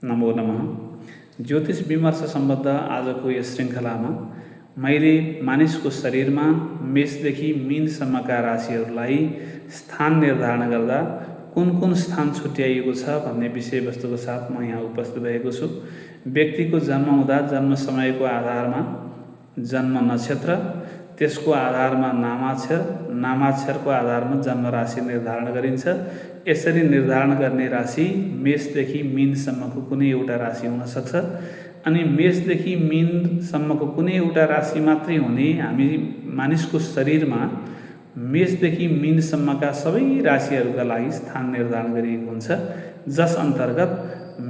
नमो नमः। ज्योतिष विमर्श सम्बद्ध आजको यस श्रृङ्खलामा मैले मानिसको शरीरमा मेषदेखि मीनसम्मका राशिहरूलाई स्थान निर्धारण गर्दा कुन कुन स्थान छुट्याइएको छ भन्ने विषयवस्तुको साथ म यहाँ उपस्थित भएको छु। व्यक्तिको जन्म हुँदा जन्म समयको आधारमा जन्म नक्षत्र, त्यसको आधारमा नामाक्षर, नामाक्षरको आधारमा जन्म राशि निर्धारण गरिन्छ। यसरी निर्धारण गर्ने राशि मेषदेखि मीनसम्मको कुनै एउटा राशि हुन सक्छ। अनि मेषदेखि मीनसम्मको कुनै एउटा राशि मात्रै हुने हामी मानिसको शरीरमा मेषदेखि मीनसम्मका सबै राशिहरूका लागि स्थान निर्धारण गरिएको हुन्छ, जस अन्तर्गत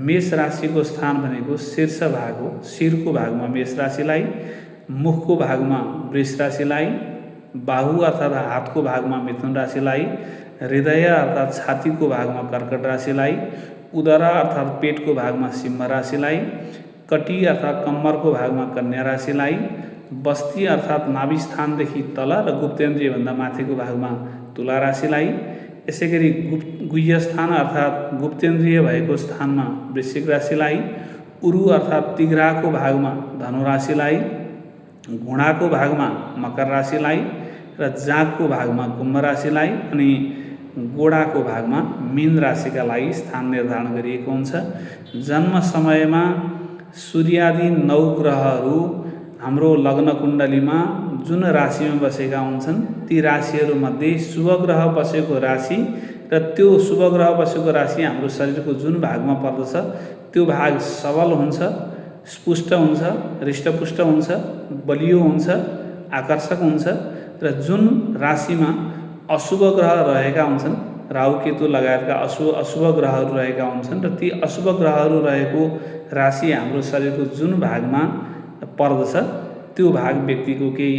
मेष राशिको स्थान भनेको शीर्ष भाग हो। शिरको भागमा मेष राशिलाई, मुखको भागमा वृष राशिलाई, बाहु अर्थात् हातको भागमा मिथुन राशिलाई, हृदय अर्थात् छातीको भागमा कर्कट राशिलाई, उदरा अर्थात् पेटको भागमा सिंह राशिलाई, कटी अर्थात् कम्मरको भागमा कन्या राशिलाई, बस्ती अर्थात् नाभि स्थानदेखि तल र गुप्तेन्द्रियभन्दा माथिको भागमा तुला राशिलाई, यसै गरी गुह्य स्थान अर्थात् गुप्तेन्द्रिय भएको स्थानमा वृश्चिक राशिलाई, उरु अर्थात् तिघ्राको भागमा धनु राशिलाई, घुँडाको भागमा मकर राशिलाई र जाँघको भागमा कुम्भ राशिलाई अनि गोडाको भागमा मीन राशिका लागि स्थान निर्धारण गरिएको हुन्छ। जन्म समयमा सूर्यादि 9 ग्रहहरू हाम्रो लग्न कुण्डलीमा जुन राशिमा बसेका हुन्छन् ती राशिहरूमध्ये शुभ ग्रह बसेको राशि र त्यो शुभ ग्रह बसेको राशि हाम्रो शरीरको जुन भागमा पर्दछ त्यो भाग सबल हुन्छ, स्पुष्ट हुन्छ, हृष्टपुष्ट हुन्छ, बलियो हुन्छ, आकर्षक हुन्छ। र जुन राशिमा अशुभ ग्रह रहेका हुन्छन्, राहु केतु लगायतका अशुभ ग्रहहरू रहेका हुन्छन् र ती अशुभ ग्रहहरू रहेको राशि हाम्रो शरीरको जुन भागमा पर्दछ त्यो भाग व्यक्तिको केही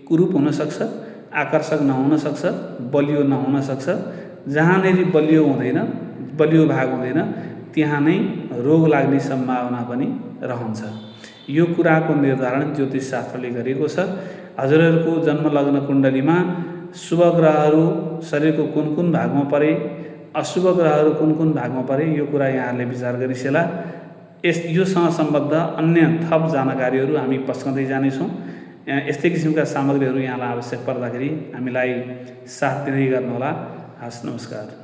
कुरूप हुनसक्छ, आकर्षक नहुन सक्छ, बलियो नहुन सक्छ। जहाँनेरि बलियो हुँदैन, बलियो भाग हुँदैन, त्यहाँ नै रोग लाग्ने सम्भावना पनि रहन्छ। यो कुराको निर्धारण ज्योतिष शास्त्रले गरेको छ। हजुरहरूको जन्म लग्न कुण्डलीमा शुभ ग्रहहरू शरीरको कुन कुन भागमा परे, अशुभ ग्रहहरू कुन कुन भागमा परे, यो कुरा यहाँहरूले विचार गरिसेला। योसँग सम्बद्ध अन्य थप जानकारीहरू हामी पस्कँदै जानेछौँ। यस्तै किसिमका सामग्रीहरू यहाँलाई आवश्यक पर्दाखेरि हामीलाई साथ दिँदै गर्नुहोला। हस्, नमस्कार।